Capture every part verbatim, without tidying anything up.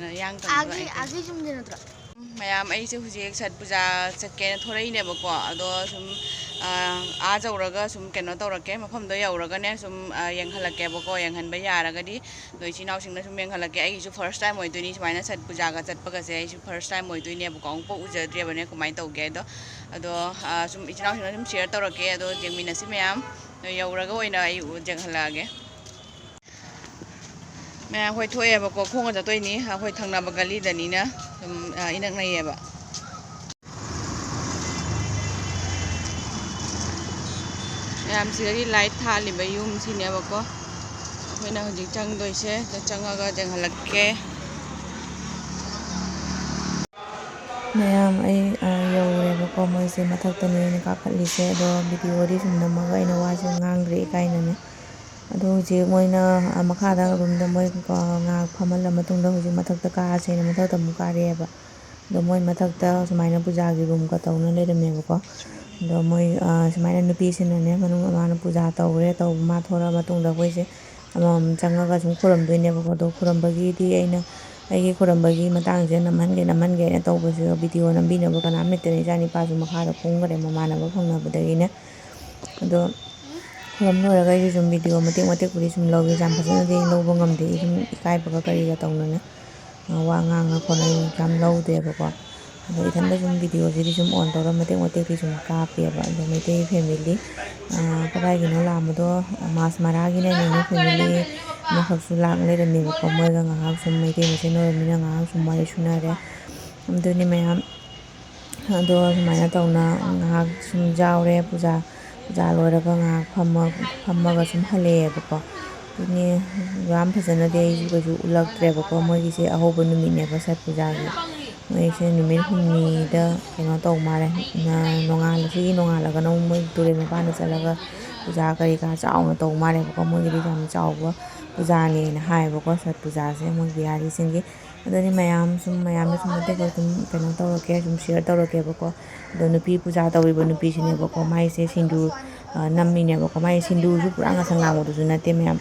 ꯑꯥꯒꯤ ꯑꯥꯒꯤ ꯌꯨꯝꯗꯤ ꯅꯠꯇ꯭ꯔꯣ? ꯃꯌꯥꯝ, ꯑꯩꯁꯦ ꯍꯧꯖꯤꯛ ꯁꯠ ꯄꯨꯖꯥ ꯆꯠꯀꯦꯅ ꯊꯣꯔꯛꯏꯅꯦꯕꯀꯣ꯫ ꯑꯗꯣ ꯁꯨꯝ ꯑꯥ ꯌꯧꯔꯒ ꯁꯨꯝ ꯀꯩꯅꯣ ꯇꯧꯔꯛꯀꯦ, ꯃꯐꯝꯗꯣ ꯌꯧꯔꯒꯅꯦ ꯁꯨꯝ ꯌꯦꯡꯍꯜꯂꯛꯀꯦꯕꯀꯣ꯫ ꯌꯦꯡꯍꯟꯕ ꯌꯥꯔꯒꯗꯤ ꯑꯗꯣ ꯏꯆꯤꯟ ꯏꯅꯥꯎꯁꯤꯡꯅ ꯁꯨꯝ ꯌꯦꯡꯍꯜꯂꯛꯀꯦ꯫ ꯑꯩꯒꯤꯁꯨ ꯐꯥꯔꯁ ꯇꯥꯏꯝ ꯑꯣꯏꯗꯣꯏꯅꯤ ꯁꯨꯃꯥꯏꯅ ꯁꯠ ꯄꯨꯖꯥꯒ ꯆꯠꯄꯒꯁꯦ꯫ ꯑꯩꯁꯨ ꯐꯥꯔꯁ ꯇꯥꯏꯝ ꯑꯣꯏꯗꯣꯏꯅꯦꯕꯀꯣ, ꯑꯃꯨꯛꯐꯥꯎ ꯎꯖꯗ꯭ꯔꯦꯕꯅꯦ ꯀꯃꯥꯏꯅ ꯇꯧꯒꯦ ꯑꯗꯣ꯫ ꯑꯗꯣ ꯁꯨꯝ ꯏꯆꯤꯟ ꯏꯅꯥꯎꯁꯤꯡꯅ ꯁꯨꯝ ꯁꯤꯌꯔ ꯇꯧꯔꯛꯀꯦ꯫ ꯑꯗꯣ ꯌꯦꯡꯃꯤꯟꯅꯁꯤ ꯃꯌꯥꯝ꯫ ꯌꯧꯔꯒ ꯑꯣꯏꯅ ꯑꯩ ꯌꯦꯡꯍꯜꯂꯛꯑꯒꯦ꯫ ꯃꯌꯥꯝ, ꯑꯩꯈꯣꯏ ꯊꯣꯛꯑꯦꯕꯀꯣ, ꯈꯣꯡꯅ ꯆꯠꯇꯣꯏꯅꯤ꯫ ꯑꯩꯈꯣꯏ ꯊꯪꯅꯕ ꯒꯂꯤꯗꯅꯤꯅ ꯁꯨꯝ ꯏꯅꯛ ꯅꯛꯑꯦꯕ꯫ ꯃꯌꯥꯝ, ꯁꯤꯗꯒꯤ ꯂꯥꯏꯠ ꯊꯥꯜꯂꯤꯕ ꯌꯨꯝꯁꯤꯅꯦꯕꯀꯣ ꯑꯩꯈꯣꯏꯅ ꯍꯧꯖꯤꯛ ꯆꯪꯗꯣꯏꯁꯦ꯫ ꯑꯗ ꯆꯪꯉꯒ ꯌꯦꯡꯍꯜꯂꯛꯀꯦ꯫ ꯃꯌꯥꯝ, ꯑꯩ ꯌꯧꯔꯦꯕꯀꯣ꯫ ꯃꯣꯏꯁꯦ ꯃꯊꯛꯇꯅꯦ ꯑꯩꯅ ꯀꯥꯈꯠꯂꯤꯁꯦ꯫ ꯑꯗꯣ ꯚꯤꯗꯤꯑꯣꯗꯤ ꯁꯨꯝ ꯅꯝꯃꯒ ꯑꯩꯅ ꯋꯥꯁꯦ ꯉꯥꯡꯗ꯭ꯔꯦ ꯏꯀꯥꯏꯅꯅꯦ꯫ ꯑꯗꯣ ꯍꯧꯖꯤꯛ ꯃꯣꯏꯅ ꯃꯈꯥꯗ ꯔꯨꯝꯗ ꯃꯣꯏ ꯉꯥꯏꯍꯥꯛ ꯐꯝꯍꯜꯂ ꯃꯇꯨꯡꯗ ꯍꯧꯖꯤꯛ ꯃꯊꯛꯇ ꯀꯥꯔꯁꯦꯅ ꯃꯊꯛꯇ ꯑꯃꯨꯛ ꯀꯥꯔꯛꯑꯦꯕ꯫ ꯑꯗꯣ ꯃꯣꯏ ꯃꯊꯛꯇ ꯁꯨꯃꯥꯏꯅ ꯄꯨꯖꯥꯒꯤ ꯔꯨꯝꯒ ꯇꯧꯅ ꯂꯩꯔꯝꯃꯦꯕꯀꯣ꯫ ꯑꯗꯣ ꯃꯣꯏ ꯁꯨꯃꯥꯏꯅ ꯅꯨꯄꯤꯁꯤꯅꯅꯦ, ꯃꯅꯨꯡꯗ ꯃꯥꯅ ꯄꯨꯖꯥ ꯇꯧꯈ꯭ꯔꯦ, ꯇꯧꯕ ꯃꯥ ꯊꯣꯔꯛꯑ ꯃꯇꯨꯡꯗ ꯑꯩꯈꯣꯏꯁꯦ ꯑꯃꯃꯝ ꯆꯪꯉꯒ ꯁꯨꯝ ꯈꯨꯔꯝꯗꯣꯏꯅꯦꯕꯀꯣ꯫ ꯑꯗꯣ ꯈꯨꯔꯝꯕꯒꯤꯗꯤ ꯑꯩꯅ ꯑꯩꯒꯤ ꯈꯨꯔꯝꯕꯒꯤ ꯃꯇꯥꯡꯁꯦ ꯅꯝꯍꯟꯒꯦ ꯅꯝꯍꯟꯒꯦꯅ ꯇꯧꯕꯁꯤꯗ ꯚꯤꯗꯤꯑꯣ ꯅꯝꯕꯤꯅꯕ ꯀꯅꯥꯝ ꯂꯩꯇꯅ ꯏꯆꯥ ꯅꯤꯄꯥꯁꯨ ꯃꯈꯥꯗ ꯀꯨꯝꯈ꯭ꯔꯦ ꯃꯃꯥꯟꯅꯕ ꯐꯪꯅꯕꯗꯒꯤꯅꯦ꯫ ꯑꯗꯣ ꯈꯨꯔꯝ ꯂꯣꯏꯔꯒ ꯑꯩꯁꯨ ꯁꯨꯝ ꯚꯤꯗꯤꯑꯣ ꯃꯇꯦꯛ ꯃꯇꯦꯛꯄꯨꯗꯤ ꯁꯨꯝ ꯂꯧꯏ꯫ ꯌꯥꯝ ꯐꯖꯅꯗꯤ ꯑꯩ ꯂꯧꯕ ꯉꯝꯗꯦ꯫ ꯑꯩ ꯁꯨꯝ ꯏꯀꯥꯏꯕꯒ ꯀꯔꯤꯒ ꯇꯧꯅꯅꯦ꯫ ꯋꯥ ꯉꯥꯡꯉ ꯈꯣꯠꯅ ꯌꯥꯝ ꯂꯧꯗꯦꯕꯀꯣ꯫ ꯑꯗꯣ ꯏꯊꯟꯗ ꯁꯨꯝ ꯚꯤꯗꯤꯑꯣꯁꯤꯗꯤ ꯁꯨꯝ ꯑꯣꯟ ꯇꯧꯔ ꯃꯇꯦꯛ ꯃꯇꯦꯛꯇꯤ ꯁꯨꯝ ꯀꯥꯞꯄꯦꯕ꯫ ꯑꯗꯣ ꯃꯩꯇꯩ ꯐꯦꯃꯤꯂꯤ ꯀꯗꯥꯏꯒꯤꯅꯣ ꯂꯥꯛꯑꯝꯕꯗꯣ, ꯃꯥꯁ ꯃꯔꯥꯒꯤꯅꯦ ꯅꯦꯅꯦ ꯐꯦꯃꯤꯂꯤ ꯑꯃꯈꯛꯁꯨ ꯂꯥꯛ ꯂꯩꯔꯝꯃꯦꯕꯀꯣ꯫ ꯃꯣꯏꯒ ꯉꯥꯏꯍꯥꯛ ꯁꯨꯝ ꯃꯩꯇꯩ ꯃꯁꯦꯟ ꯑꯣꯏꯔꯕꯅꯤꯅ ꯉꯥꯏꯍꯥꯛ ꯁꯨꯝ ꯋꯥꯔꯤ ꯁꯨꯅꯔꯦ꯫ ꯑꯗꯨꯅꯤ ꯃꯌꯥꯝ꯫ ꯑꯗꯣ ꯁꯨꯃꯥꯏꯅ ꯇꯧꯅ ꯉꯥꯏꯍꯥꯛ ꯁꯨꯝ ꯌꯥꯎꯔꯦ ꯄꯨꯖꯥ꯫ ꯄꯨꯖꯥ ꯂꯣꯏꯔꯒ ꯉꯥꯏꯍꯥꯛ ꯐꯝꯃ-, ꯐꯝꯃꯒ ꯁꯨꯝ ꯍꯜꯂꯛꯑꯦꯕꯀꯣ꯫ ꯑꯗꯨꯅꯦ, ꯌꯥꯝ ꯐꯖꯅꯗꯤ ꯑꯩꯁꯨ ꯀꯩꯁꯨ ꯎꯠꯂꯛꯇ꯭ꯔꯦꯕꯀꯣ꯫ ꯃꯣꯏꯒꯤꯁꯦ ꯑꯍꯧꯕ ꯅꯨꯃꯤꯠꯅꯦꯕ ꯁꯠ ꯄꯨꯖꯥꯒꯤ꯫ ꯃꯣꯏꯁꯦ ꯅꯨꯃꯤꯠ ꯍꯨꯝꯅꯤꯗ ꯀꯩꯅꯣ ꯇꯧ ꯃꯥꯜꯂꯦ꯫ ꯅ-, ꯅꯣꯡꯉꯥꯜꯂ-, ꯁꯤꯒꯤ ꯅꯣꯡꯉꯥꯜꯂꯒꯅ ꯑꯃꯨꯛ ꯃꯣꯏ ꯇꯨꯔꯦꯜ ꯃꯄꯥꯟꯗ ꯆꯠꯂꯒ ꯄꯨꯖꯥ ꯀꯔꯤ ꯀꯔꯥ ꯆꯥꯎꯅ ꯇꯧ ꯃꯥꯜꯂꯦꯕꯀꯣ꯫ ꯃꯣꯏꯒꯤꯗꯤ ꯌꯥꯝ ꯆꯥꯎꯕ ꯄꯨꯖꯥꯅꯦꯅ ꯍꯥꯏꯌꯦꯕꯀꯣ, ꯁꯠ ꯄꯨꯖꯥꯁꯦ ꯃꯣꯏ ꯕꯤꯍꯥꯔꯤꯁꯤꯡꯒꯤ꯫ ꯑꯗꯨꯅꯤ ꯃꯌꯥꯝ ꯁꯨꯝ, ꯃꯌꯥꯝꯗ ꯁꯨꯝ ꯃꯇꯦꯛ ꯈꯔ ꯁꯨꯝ ꯀꯩꯅꯣ ꯇꯧꯔꯛꯀꯦ, ꯁꯨꯝ ꯁꯤꯌꯔ ꯇꯧꯔꯛꯀꯦꯕꯀꯣ꯫ ꯑꯗꯣ ꯅꯨꯄꯤ ꯄꯨꯖꯥ ꯇꯧꯔꯤꯕ ꯅꯨꯄꯤꯁꯤꯅꯦꯕꯀꯣ, ꯃꯥꯏꯁꯦ ꯁꯤꯟꯗꯨꯔ, ꯑ, ꯅꯝꯃꯤꯅꯦꯕꯀꯣ꯫ ꯃꯥꯏ ꯁꯤꯟꯗꯨꯔꯁꯨ ꯄꯨꯔꯥ ꯉꯁꯪ ꯉꯥꯡꯕꯗꯨꯁꯨ ꯅꯠꯇꯦ ꯃꯌꯥꯝ꯫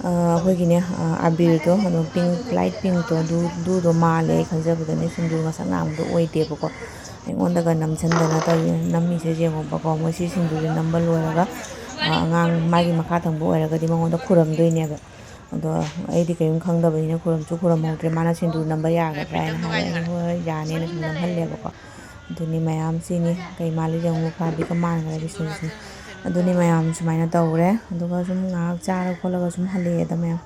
ꯑꯩꯈꯣꯏꯒꯤꯅꯦ, ꯑꯕꯤꯔꯗꯣ, ꯑꯗꯨꯝ ꯄꯤꯡ, ꯂꯥꯏꯠ ꯄꯤꯡꯛꯇꯣ, ꯑꯗꯨ, ꯑꯗꯨꯗꯣ ꯃꯥꯜꯂꯦ꯫ ꯑꯩ ꯈꯟꯖꯕꯗꯅꯦ, ꯁꯤꯡꯖꯨ ꯉꯁꯛ ꯉꯥꯡꯕꯗꯣ ꯑꯣꯏꯗꯦꯕꯀꯣ꯫ ꯑꯩꯉꯣꯟꯗꯒ ꯅꯝꯁꯤꯟꯗꯅ ꯇꯧꯔꯤ, ꯅꯝꯃꯤꯁꯦ ꯌꯦꯡꯉꯣꯕꯀꯣ꯫ ꯃꯣꯏꯁꯤ ꯁꯤꯡꯖꯨꯁꯦ ꯅꯝꯕ ꯂꯣꯏꯔꯒ, ꯑꯉꯥꯡ ꯃꯥꯒꯤ ꯃꯈꯥ ꯊꯪꯕ ꯑꯣꯏꯔꯒꯗꯤ ꯃꯉꯣꯟꯗ ꯈꯨꯔꯝꯗꯣꯏꯅꯦꯕ꯫ ꯑꯗꯣ ꯑꯩꯗꯤ ꯀꯔꯤꯝ ꯈꯪꯗꯕꯅꯤꯅ ꯈꯨꯔꯨꯝꯁꯨ ꯈꯨꯔꯨꯝꯍꯧꯗ꯭ꯔꯦ꯫ ꯃꯥꯅ ꯁꯤꯡꯖꯨ ꯅꯝꯕ ꯌꯥꯒꯗ꯭ꯔꯥ ꯍꯥꯏꯅ ꯍꯥꯏꯔꯦ꯫ ꯑꯩꯅ "ꯍꯣꯏ, ꯍꯣꯏ, ꯌꯥꯅꯦꯅ" ꯁꯨꯝ ꯅꯝꯍꯜꯂꯦꯕꯀꯣ꯫ ꯑꯗꯨꯅꯤ ꯃꯌꯥꯝꯁꯤꯅꯤ꯫ ꯀꯩ ꯃꯥꯜꯂꯤ ꯌꯦꯡꯉꯨ, ꯐꯥꯕꯤꯒ ꯃꯥꯟꯈ꯭ꯔꯦ ꯕꯤꯁꯅꯨꯁꯦ꯫ ꯑꯗꯨꯅꯤ ꯃꯌꯥꯝ ꯁꯨꯃꯥꯏꯅ ꯇꯧꯔꯦ꯫ ꯑꯗꯨꯒ ꯁꯨꯝ ꯉꯥꯏꯍꯥꯛ ꯆꯥꯔ ꯈꯣꯠꯂꯒ ꯁꯨꯝ ꯍꯜꯂꯛꯑꯦꯗ ꯃꯌꯥꯝ꯫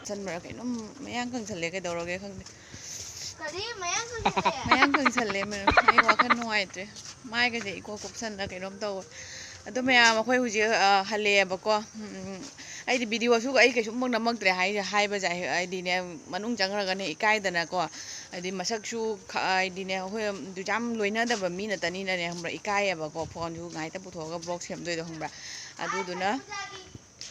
ꯆꯟꯕ꯭ꯔꯥ ꯀꯩꯅꯣꯝ ꯃꯌꯥꯡ ꯀꯪꯁꯜꯂꯦ, ꯀꯩꯗꯧꯔꯒꯦ ꯈꯪꯗꯦ꯫ ꯀꯔꯤ ꯃꯌꯥꯡ ꯀꯪꯁꯜꯂꯦ? ꯃꯌꯥꯡ ꯀꯪꯁꯜꯂꯦ ꯃꯌꯥꯝ꯫ ꯑꯩ ꯋꯥꯈꯜ ꯅꯨꯡꯉꯥꯏꯇ꯭ꯔꯦ꯫ ꯃꯥꯏꯒꯁꯦ ꯏꯀꯣꯛ ꯀꯣꯛꯁꯟꯗ ꯀꯩꯅꯣꯝ ꯇꯧꯋꯦ꯫ ꯑꯗꯣ ꯃꯌꯥꯝ, ꯑꯩꯈꯣꯏ ꯍꯧꯖꯤꯛ, ꯑ, ꯍꯜꯂꯛꯑꯦꯕꯀꯣ꯫ ꯎꯝ, ꯎꯝ꯫ ꯑꯩꯗꯤ ꯚꯤꯗꯤꯑꯣꯁꯨ ꯑꯩ ꯀꯩꯁꯨꯝ ꯅꯝꯃꯛꯇ꯭ꯔꯦ ꯍꯥꯏ-, ꯍꯥꯏꯕꯁꯦ꯫ ꯍꯥꯏꯗꯤꯅꯦ, ꯃꯅꯨꯡ ꯆꯪꯈ꯭ꯔꯒꯅꯦ ꯏꯀꯥꯏꯗꯅꯀꯣ꯫ ꯍꯥꯏꯗꯤ ꯃꯁꯛꯁꯨ ꯈ-, ꯍꯥꯏꯗꯤꯅꯦ, ꯑꯩꯈꯣꯏ ꯑꯗꯨ ꯌꯥꯝ ꯂꯣꯏꯅꯗꯕ ꯃꯤ ꯅꯠꯇꯅꯤꯅꯅꯦ, ꯈꯪꯕ꯭ꯔꯥ? ꯏꯀꯥꯏꯌꯦꯕꯀꯣ꯫ ꯐꯣꯟꯁꯨ ꯉꯥꯏꯇ ꯄꯨꯊꯣꯛꯑꯒ ꯕ꯭ꯂꯣꯛ ꯁꯦꯝꯗꯣꯏꯗꯣ, ꯈꯪꯕ꯭ꯔꯥ? ꯑꯗꯨꯗꯨꯅ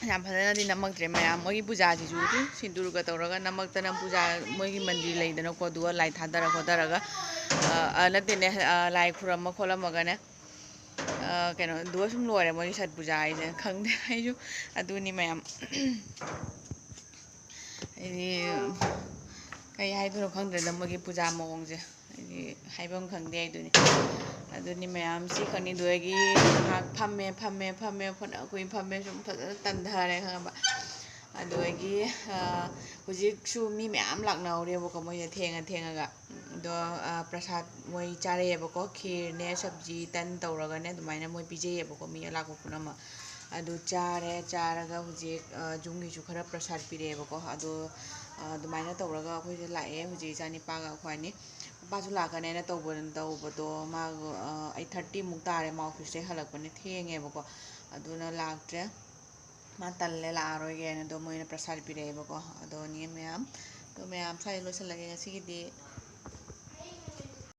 ꯌꯥꯝ ꯐꯖꯅꯗꯤ ꯅꯝꯃꯛꯇ꯭ꯔꯦ ꯃꯌꯥꯝ꯫ ꯃꯣꯏꯒꯤ ꯄꯨꯖꯥꯁꯤꯁꯨ ꯁꯤꯟꯗꯨꯔꯒ ꯇꯧꯔꯒ ꯅꯝꯃꯛꯇꯅ, ꯄꯨꯖꯥ, ꯃꯣꯏꯒꯤ ꯃꯟꯗꯤꯔ ꯂꯩꯗꯅꯀꯣ, ꯑꯗꯨꯒ ꯂꯥꯏ ꯊꯥꯗꯔ ꯈꯣꯠꯊꯔꯒ, ꯑ, ꯑ, ꯅꯠꯇꯦꯅꯦ, ꯑ, ꯂꯥꯏ ꯈꯨꯔꯝꯃ ꯈꯣꯠꯂꯝꯃꯒꯅꯦ, ꯑ, ꯀꯩꯅꯣ, ꯑꯗꯨꯒ ꯁꯨꯝ ꯂꯣꯏꯔꯦ ꯃꯣꯏꯒꯤ ꯁꯠ ꯄꯨꯖꯥ ꯍꯥꯏꯁꯦ꯫ ꯈꯪꯗꯦ ꯑꯩꯁꯨ꯫ ꯑꯗꯨꯅꯤ ꯃꯌꯥꯝ꯫ ꯑꯩꯗꯤ ꯀꯩ ꯍꯥꯏꯗꯣꯏꯅꯣ ꯈꯪꯗ꯭ꯔꯦꯗ ꯃꯣꯏꯒꯤ ꯄꯨꯖꯥ ꯃꯑꯣꯡꯁꯦ꯫ ꯍꯥꯏꯗꯤ ꯍꯥꯏꯐꯝ ꯈꯪꯗꯦ ꯍꯥꯏꯗꯨꯅꯤ꯫ ꯑꯗꯨꯅꯤ ꯃꯌꯥꯝ ꯁꯤ ꯈꯛꯅꯤ꯫ ꯑꯗꯨꯗꯒꯤ ꯉꯥꯏꯍꯥꯛ ꯐꯝꯃꯦ, ꯐꯝꯃꯦ, ꯐꯝꯃꯦ, ꯐꯅ ꯀꯨꯏꯅ ꯐꯝꯃꯦ, ꯁꯨꯝ ꯐꯖꯅ ꯇꯟꯊꯔꯦ, ꯈꯪꯉꯕ? ꯑꯗꯨꯗꯒꯤ, ꯑ, ꯍꯧꯖꯤꯛꯁꯨ ꯃꯤ ꯃꯌꯥꯝ ꯂꯥꯛꯅꯍꯧꯔꯦꯕꯀꯣ, ꯃꯣꯏꯁꯦ ꯊꯦꯡꯉ ꯊꯦꯡꯉꯒ꯫ ꯑꯗꯣ, ꯑ, ꯄ꯭ꯔꯁꯥꯗ ꯃꯣꯏ ꯆꯥꯔꯛꯑꯦꯕꯀꯣ, ꯈꯤꯔꯅꯦ, ꯁꯕꯖꯤ, ꯇꯟ ꯇꯧꯔꯒꯅꯦ, ꯑꯗꯨꯃꯥꯏꯅ ꯃꯣꯏ ꯄꯤꯖꯩꯌꯦꯕꯀꯣ ꯃꯤ ꯑꯂꯥꯛꯄ ꯄꯨꯝꯅꯃꯛ꯫ ꯑꯗꯨ ꯆꯥꯔꯦ, ꯆꯥꯔꯒ ꯍꯧꯖꯤꯛ, ꯑ, ꯌꯨꯝꯒꯤꯁꯨ ꯈꯔ ꯄ꯭ꯔꯁꯥꯗ ꯄꯤꯔꯛꯑꯦꯕꯀꯣ꯫ ꯑꯗꯣ, ꯑ, ꯑꯗꯨꯃꯥꯏꯅ ꯇꯧꯔꯒ ꯑꯩꯈꯣꯏꯁꯦ ꯂꯥꯛꯑꯦ ꯍꯧꯖꯤꯛ ꯏꯆꯥꯅꯤꯄꯥꯒ ꯑꯩꯈꯣꯏ ꯑꯅꯤ꯫ ꯃꯄꯥꯁꯨ ꯂꯥꯛꯀꯅꯦꯅ ꯇꯧꯕ-, ꯇꯧꯕꯗꯣ ꯃꯥ, ꯑ, ꯑꯩꯠ ꯊꯥꯔꯇꯤꯃꯨꯛ ꯇꯥꯔꯦ ꯃꯥ ꯑꯣꯐꯤꯁꯇꯩ ꯍꯜꯂꯛꯄꯅꯦ, ꯊꯦꯡꯉꯦꯕꯀꯣ꯫ ꯑꯗꯨꯅ ꯂꯥꯛꯇ꯭ꯔꯦ꯫ ꯃꯥ ꯇꯜꯂꯦ, ꯂꯥꯛꯑꯔꯣꯏꯒꯦꯅ꯫ ꯑꯗꯣ ꯃꯣꯏꯅ ꯄ꯭ꯔꯁꯥꯗ ꯄꯤꯔꯛꯑꯦꯕꯀꯣ꯫ ꯑꯗꯣ ꯅꯦ ꯃꯌꯥꯝ, ꯑꯗꯣ ꯃꯌꯥꯝ ꯁ꯭ꯋꯥꯏꯗ ꯂꯣꯏꯁꯤꯜꯂꯒꯦ ꯉꯁꯤꯒꯤꯗꯤ꯫